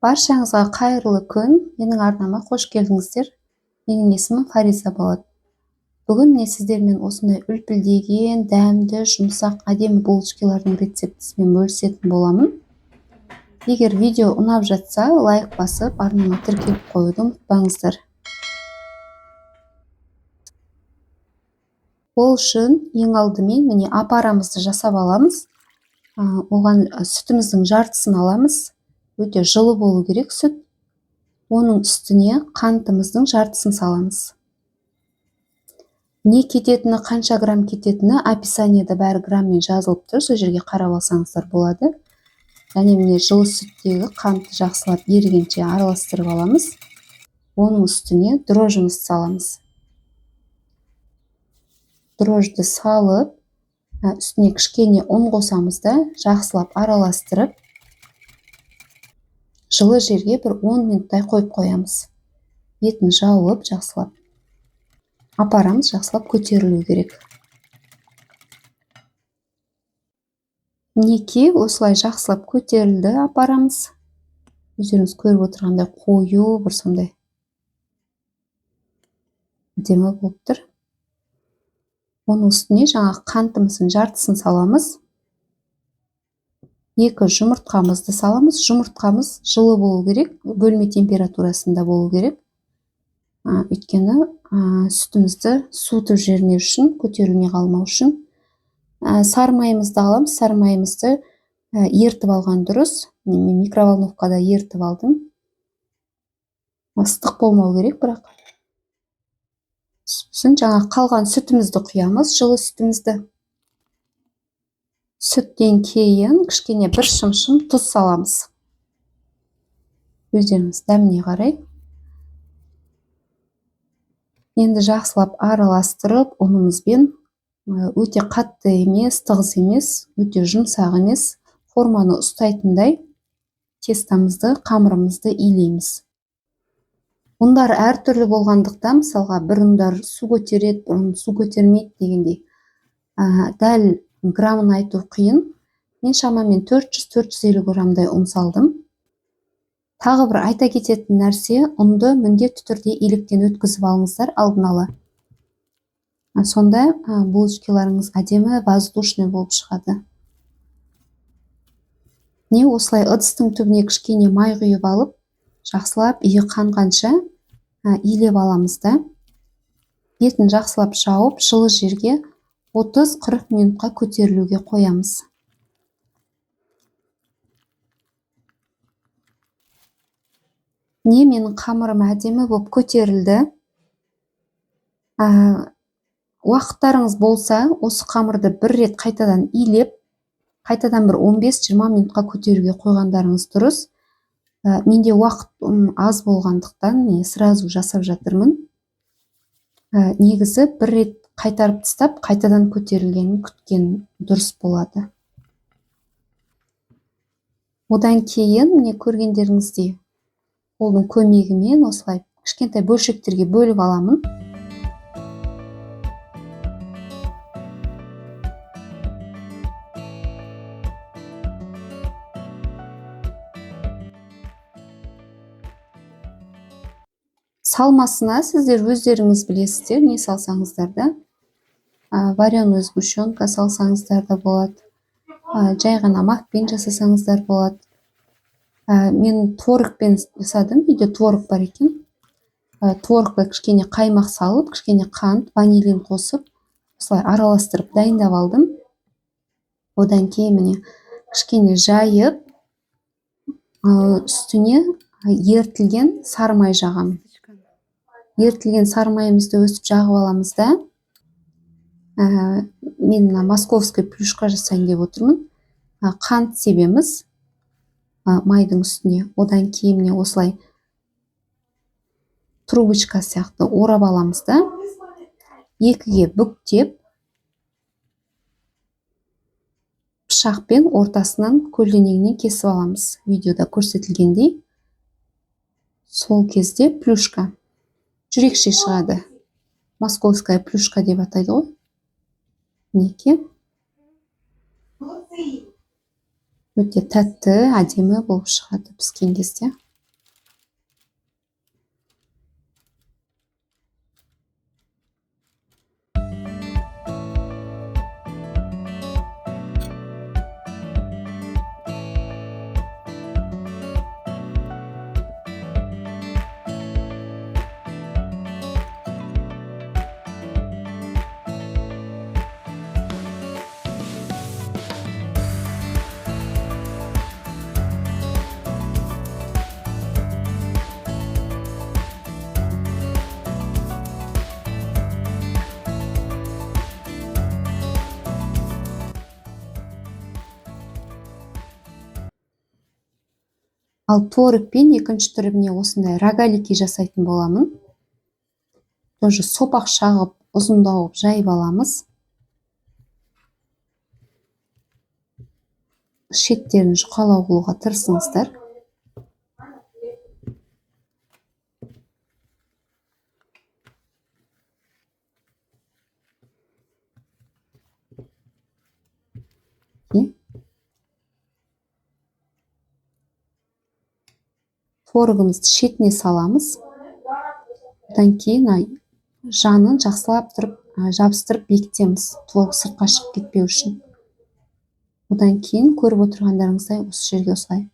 Баршаңызға қайырлы күн. Менің арнама қош келдіңіздер. Менің есімім Фариза болады. Бүгін міне сіздермен осындай үлпілдеген, дәмді, жұмсақ, әдемі булочкалардың рецептісімен бөлісетін боламын. Егер видео ұнап жатса, лайк басып, арнама тіркеліп қоюды ұмытпаңыздар. Ол үшін ең алдымен міне апарамызды жасап аламыз. Оған сүтіміздің жартысын аламыз. Өте жылы болу керек сүт. Оның үстіне қантымыздың жартысын саламыз. Не кететіні, қанша грамм кететіні описаниеда бәрі грамммен жазылып тұр, сол жерге қарап алсаңыздар болады. Және міне жылы сүттегі қантты жақсылап ерігенше араластырып аламыз. Оның үстіне дрожжымызды саламыз. Дрожжды салып, үстіне кішкене ұн қосамыз да, жақсылап араластырып, жылы жерге бір 10 минуттай қойып қоямыз. Бетін жауып жақсылап. Апарамыз жақсылап көтерілу керек. Мінекей осылай жақсылап көтерілді апарамыз. Өздеріңіз көріп отырғандай қою бір сондай әдемі болып тұр. Оның үстіне жаңағы қантымыздың жартысын саламыз. 2 жұмыртқамызды саламыз. Жұмыртқамыз жылы болу керек, бөлме температурасында болу керек. Өйткені сүтімізді суытып жібермеу үшін, көтерілмей қалмау үшін. Сары майымызды аламыз. Сары майымызды ертіп алған дұрыс. Мен микроволновкада ертіп алдым. Ыстық болмау керек бірақ. Сосын жаңа қалған сүтімізді құямыз, жылы сүтімізді. Сүттен кейін кішкене бір шымшым тұз саламыз. Өздеріңіз дәміне қарай. Енді жақсылап араластырып, ұнымызбен өте қатты емес, тығыз емес, өте жұмсақ емес, форманы ұстайтындай тестамызды, қамырымызды илейміз. Ұндар әртүрлі болғандықтан, мысалға, бір ұндар су көтереді, бір ұн су көтермейді дегендей. Дәл граммын айту қиын. Мен шамамен 400-450 граммдай ұн салдым. Тағы бір айта кететін нәрсе, ұнды міндетті түрде електен өткізіп алыңыздар алдын ала. Сонда булочкаларыңыз әдемі воздушный болып шығады. Не осылай ыдыстың түбіне кішкене май құйып алып, жақсылап иі қанғанша илеп аламыз да. Бетін жақсылап жауып, жылы жерге 30-40 минутқа көтерілуге қоямыз. Не менің қамырым әдемі болып көтерілді. Уақыттарыңыз болса, осы қамырды бір рет қайтадан илеп, қайтадан бір 15-20 минутқа көтеруге қойғандарыңыз дұрыс. Менде уақыт аз болғандықтан мен сразу жасап жатырмын. Негізі бір рет қайтарып тастап, қайтадан көтерілгенін күткен дұрыс болады. Одан кейін міне көргендеріңіздей қолдың көмегімен осылай кішкентай бөлшектерге бөліп аламын. Салмасына сіздер өздеріңіз білесіздер, не салсаңыздар да. Вареную сгущенка салсаңыздар да болады. Жай ғана макпен жасасаңыздар болады. Мен творогпен жасадым, үйде творог бар екен. Творогқа кішкене қаймақ салып, кішкене қант, ванилин қосып, осылай араластырып дайындап алдым. Одан кейін міне кішкене жайып, үстіне ерітілген сары май жағамын. Ерітілген сары майымызды өсіп жағып аламыз да. Мен мына московский плюшка жасайын деп отырмын. Қант себеміз майдың үстіне. Одан кейін міне осылай трубочка сияқты орап аламыз да, екіге бүктеп, пышақпен ортасынан көлденеңінен кесіп аламыз. Видеода көрсетілгендей. Сол кезде плюшка жүрекше шығады. Московская плюшка деп атайды ғой. Мінекей. Өте тәтті, әдемі болып шығады піскен кезде. Ал творогпен екінші түрі міне осындай рогалики жасайтын боламын. Тоже сопақ шағып, ұзындау қылып жайып аламыз. Шеттерін жұқалау қылуға тырысыңыздар. Творогымызды шетіне саламыз. Одан кейін жанын жақсылап тұрып, жабыстырып бекітеміз, творог сыртқа шығып кетпеу үшін. Одан кейін көріп отырғандарыңыздай осы жерге осылай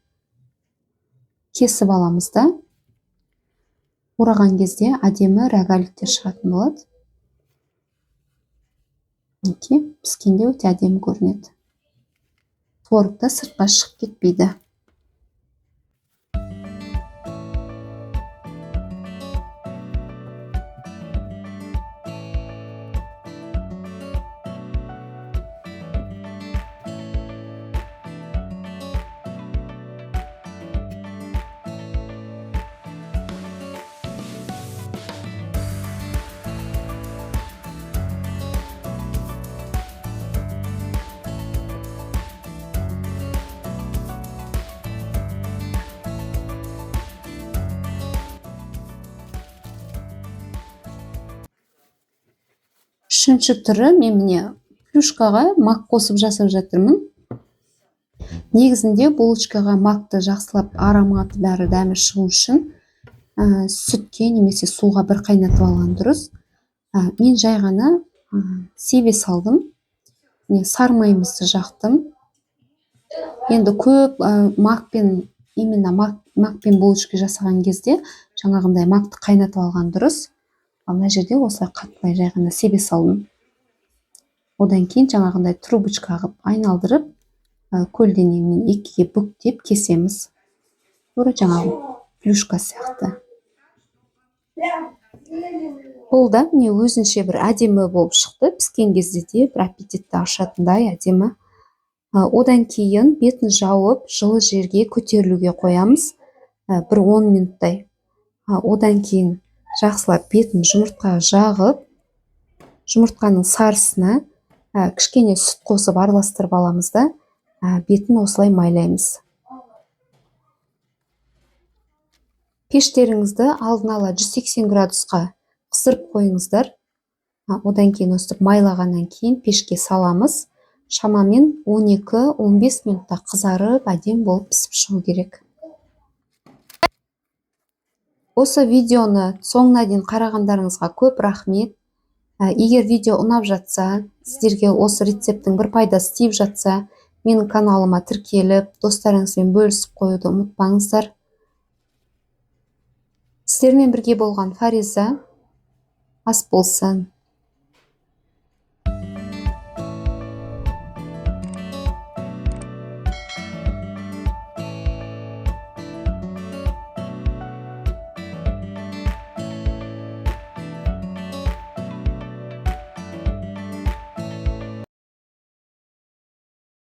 кесіп аламыз да, ораған кезде әдемі рогаликтер шығатын болады. Мінекей, піскенде өте әдемі көрінеді. Творог та сыртқа шығып кетпейді. Үшінші түрі, мен міне плюшкаға мак қосып жасап жатырмын. Негізінде булочкаға макты жақсылап ароматы бәрі дәмі шығу үшін, сүтке немесе суға бір қайнатып алған дұрыс. Мен жай ғана, себе салдым. Міне сары майымызды жақтым. Енді көп, макпен, именно макпен булочка жасаған кезде жаңағындай макты қайнатып алған дұрыс. Ал мына жерде осылай қаттылай жай ғана себе салдым. Одан кейін жаңағындай трубочка қылып айналдырып, көлденеңмен екіге бүктеп кесеміз. Тура жаңағы плюшка сияқты. Бұл да міне өзінше бір әдемі болып шықты. Піскен кезде де бір аппетитті ашатындай әдемі. Одан кейін бетін жауып, жылы жерге көтерілуге қоямыз. Бір 10 минуттай. Одан кейін жақсылап бетін жұмыртқа жағып, жұмыртқаның сарысына, кішкене сүт қосып араластырып аламыз да, бетін осылай майлаймыз. Пештеріңізді алдын ала 180 градусқа қыздырып қойыңыздар. Одан кейін өстіп майлағаннан кейін пешке саламыз. Шамамен он екі, он бес минутта қызарып, әдемі болып пісіп шығу керек. Осы видеоны соңына дейін қарағандарыңызға көп рахмет. Егер видео ұнап жатса, сіздерге осы рецепттің бір пайдасы тиіп жатса, менің каналыма тіркеліп, достарыңызбен бөлісіп қоюды ұмытпаңыздар. Сіздермен бірге болған Фариза. Ас болсын.